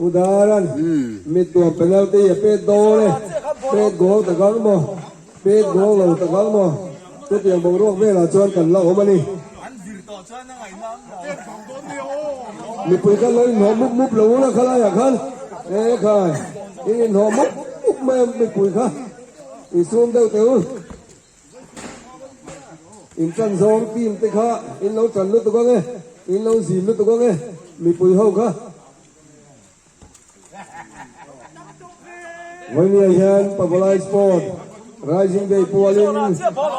Udaran mittuam penalty a pet dawn e, pet goal tak ang maw, pet goal lo tak ang maw, chutiang boruak velah chuan kan la awm a ni. Mipui kha lo inhnawh mup mup lo ula khalaiah khan e khai in inhnawh mup mup mai a mipui kha insum deuh teh u. In tan zawng team te kha in lo tan lutuk ang e, in lo zin lutuk ang e mipui ho kha. Vawinia hian Pavalai Sport Rising Day pualin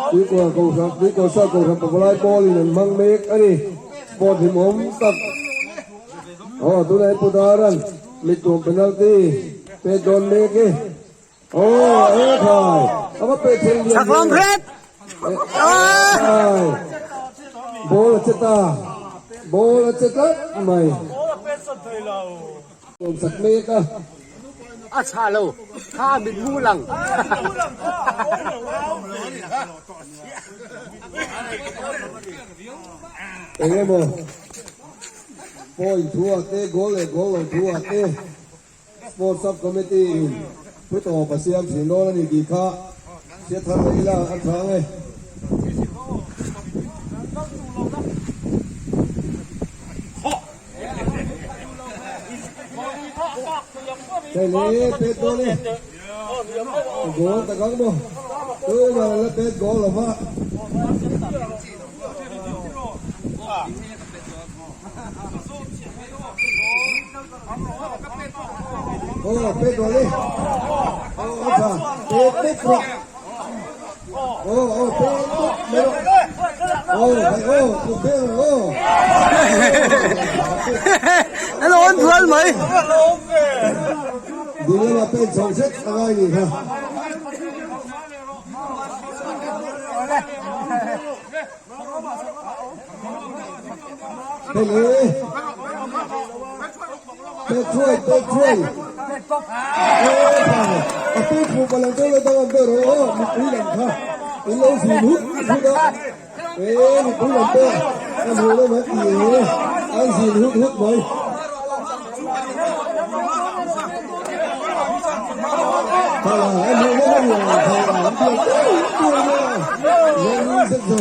Tuikua Kohhran Tuikua Sa Kohhran Pavalai pawlin an hmang mek a ni. Sport hlimawm tak aw tunah hi Pu Daran mittuam penalty pek dawn mek e. Aw e khai a va peh thei lian ve. Khai ball a che ta ball a che tlat mai. Awm sak mek a. A chhah lo kha a mit mu lang. Eng emaw point thu ah te goal leh goal lo thu ah te. Sports Sub Committee in thu tawp a siam thin dawn a ni tih kha hriat thar leh ila a tha ang e. Hei le pet dawn e. Goal tak ang maw? Tumah an la pet goal lo va. Aw Pedro le aw a tha pet pet rawh aw aw pet pet mai rawh aw hai aw pu Pedro aw Hello an dual mai ding lama pen chho zet a ngai ni kha. Hei le pek thuai pek thuai a pek hmuh pa lang lo dang an ber aw mipui lam kha in lo zin hut hut a e mipui lam pawh an hmuh lo an ti e an zin hut hut mai Thla an hmuh lo an ti an ti an ti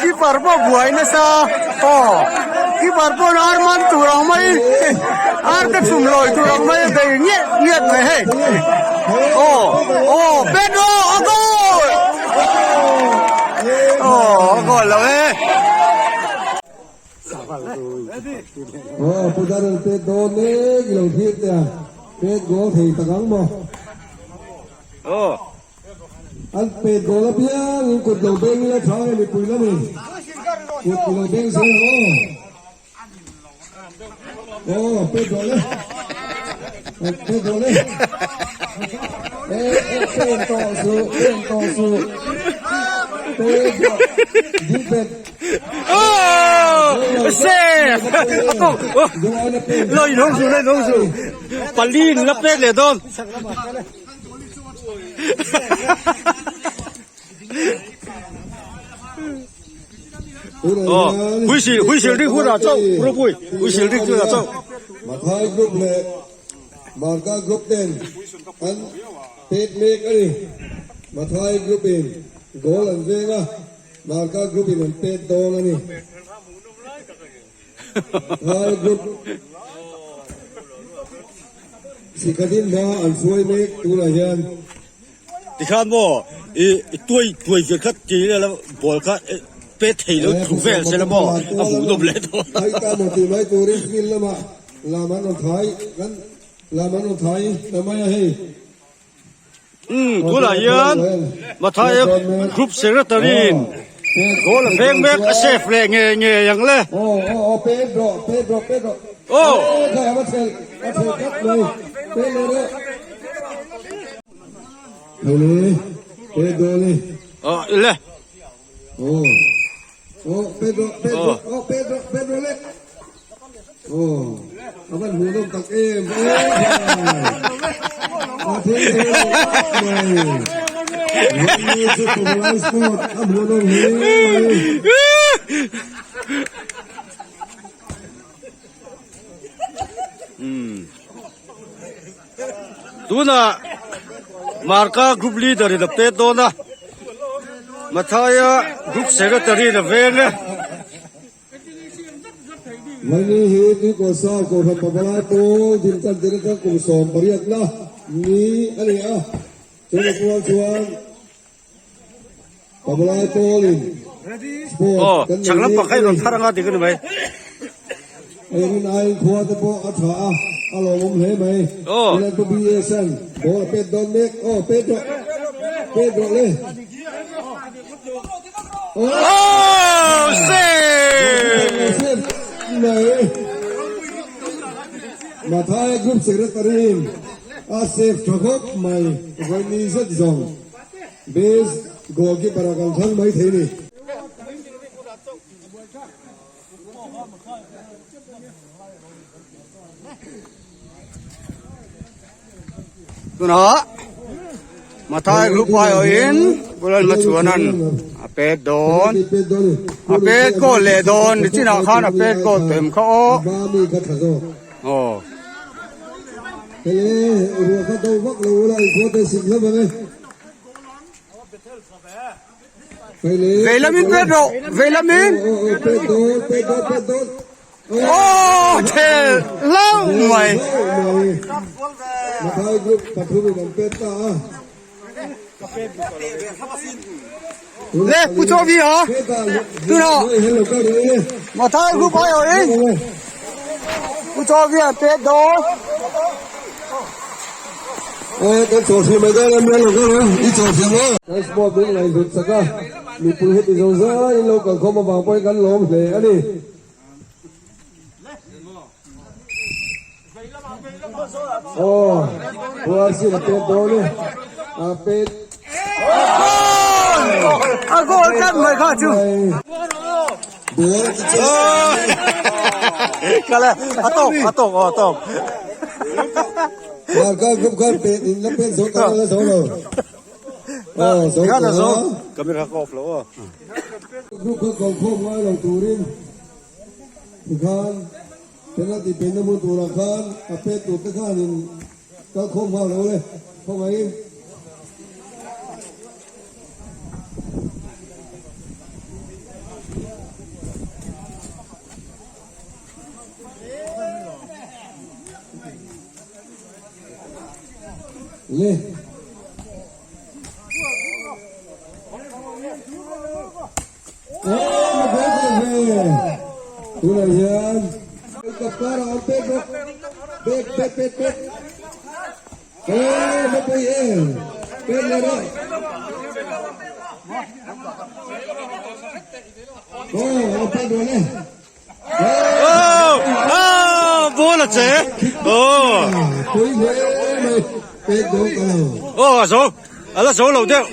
Keeper pawh buai nasa aw keeper pawh ar man tur ang mai ar te chhum lawi tur ang mai a bei ngiat ngiat mai hei aw aw Pedro a goal aw a goal lo e. Aw pu Darren pet dawn mek i lo thlir teh a pet goal thei tak ang maw. An pet goal apiang in kut lo beng ila tha nge mipui lam in kut i lo beng zel ang aw. Aw pet goal e. Pet goal e. E e pen tawh suh pen tawh suh. Pet goal ding pet. Oh! Save! Loi nong su loi nong su. Palin la pet leh dawn. Oh, whistle whistle rik hunah chauh ropui whistle rik hunah chauh. Mathai group leh Marka group ten an pek mek a ni. Mathai group in goal an veng a, Marka group in an pek dawn a ni. Mathai group Sikhatin hma an hruai mek tunah hian. Tikhan maw i tuai tuai vir kha ti ila ball kha pet thei lo thu vel se la maw a hmuh nawm leh dawn. Thai ta maw tih mai turin field lamah lam an rawn thai kan lam an rawn thai ta mai a hei. Umm tunah hian Mathai group secretary in goal a veng mek a save leh ngei ngei ang le. Aw aw aw pet rawh pet rawh pet rawh. Aw. Khai a va thelh a thelh tlat mai pet leh rawh. Hele Pedro le. Aw le. Aw aw Pedro Pedro aw Pedro Pedro le. Aw a van hmuh nawm tak em aw a thil thei lo mai. Rammi chu Pavalai Sport a hmuh nawm hle mai. Tunah Marka group leader in a pet dawn a, Mathaia group secretary in a veng e. Mahni hi Tuikawsa Kohhran Pavalai pawl din tan tir atang kum 18 na ni a ni a, chumi pual chuan Pavalai pawlin sport kan nei mek a ni. Eirin aiin khua te pawh a tha a, a lawmawm hle mai. Milan pu BS an ball a pet dawn mek. Aw pet rawh, pet rawh le. Aw save! Mai. Mathai Group Secretary in a save tha khawp mai. Vawiin zet zawng. Base goalkeeper a kan thlang mai thei ni. Tunah Mathai group aiawhin Bulan Hmachhuanan a pet dawn a pet goal leh dawn nichinah khan a pet goal tawh em kha aw aw. Veilamin pet rawh veilamin aw thel hlauh mai. Le pu chaw vi ha tunah Mathai group aiawhin pu chaw vi an pet dawn. Kan chaw hrim mai dawn em lo kal ang i chaw hrim aw. Kan sport min ngaihhlut sak a, mipui heti zo zaiin lo kalkhawm avang pawhin kan lawm hle a ni. Aw, Rualsin a pet dawn e, a pet. A goal tlat mai kha chu. Ball ti che. Kala a tawk a tawk aw a tawk. Ralkap group khan pet in la pet zo ta la zo lo. Aw zo ta. Camera ka off lo aw. Group kha kal khawm ngai lo turin tikhan Penalty penna hmun turah khan a pet tur te khanin kal khawm nghal lo le, khawngaih. Le. Tunah hian kap karah an pek bawk pek pek pek pek aw mapui em pek leh rawh aw a pek dawn e Oh oh ball a che oh pui hle mai pek dawn ta lo oh a zo a la zo lo deuh.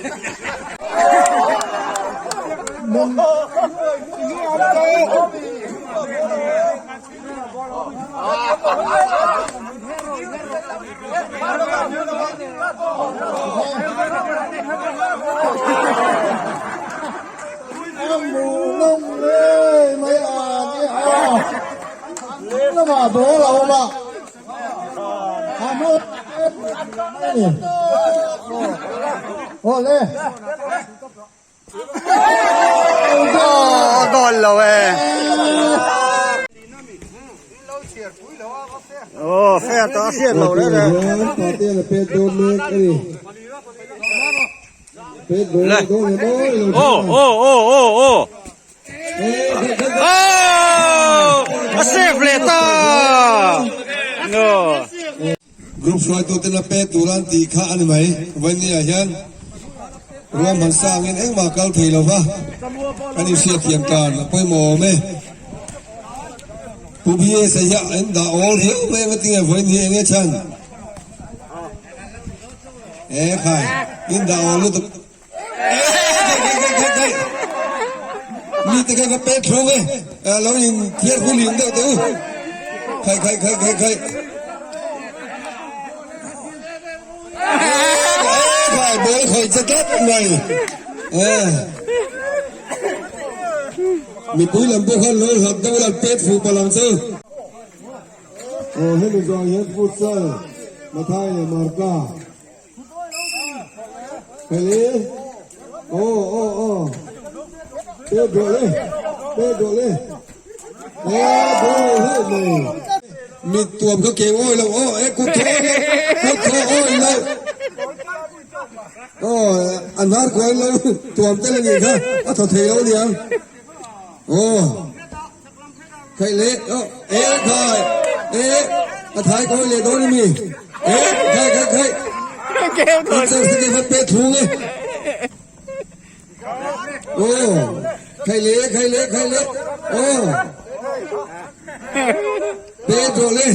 A goal lo e. Aw fair tawh a hriat lo reng e. Le. Aw aw aw aw aw. Aw a save leh ta. Group hruaituten a pek tur an tih kha a ni mai. Vawinia hian ruahman sangin engmah kal thei lo va, kan inhriatthiam tan a pawimawh awm e. Pu BS a hi a in dah awl riau mai ang a tinge vawiin hi enge chhan? E khai, in dah awl lutuk. Mi te kha ka pek thlung e, lo in thiar khu lim deuh teh u. Khai khai khai khai khai. Khai ball khawih che tlat mai. Mipui lam pawh khan lo hlat deuh la pet fuh palh ang che. Hemi zawng hian futsal. Mathai leh Marka. Heli. Aw aw aw. Pek rawh le. Pek rawh le. Aw goal hlauh mai. Mit tuam kha keng awi lo aw e kut thaw awi lo kut thaw awi lo aw an har kual lo tuam tel ani kha a thaw thei lo niang aw khaih le aw e khai e a thai kawi leh dawn ami e khai khai khai Teacher te kha pe thung e Aw, khai le, khai le, khai le. Aw. Pedro le.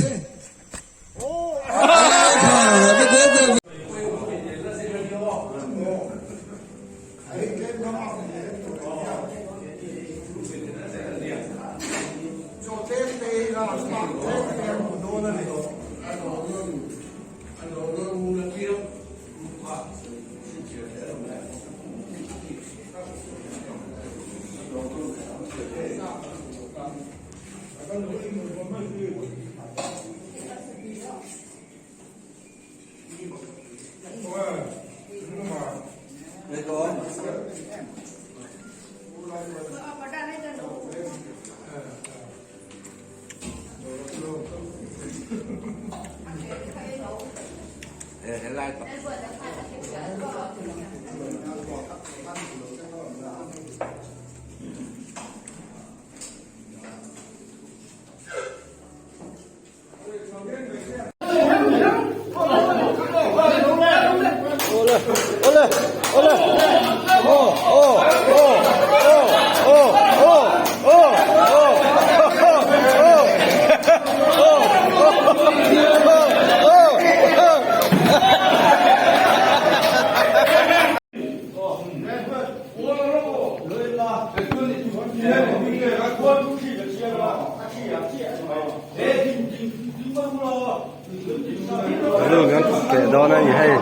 Balloon an keh dawn a ni hei.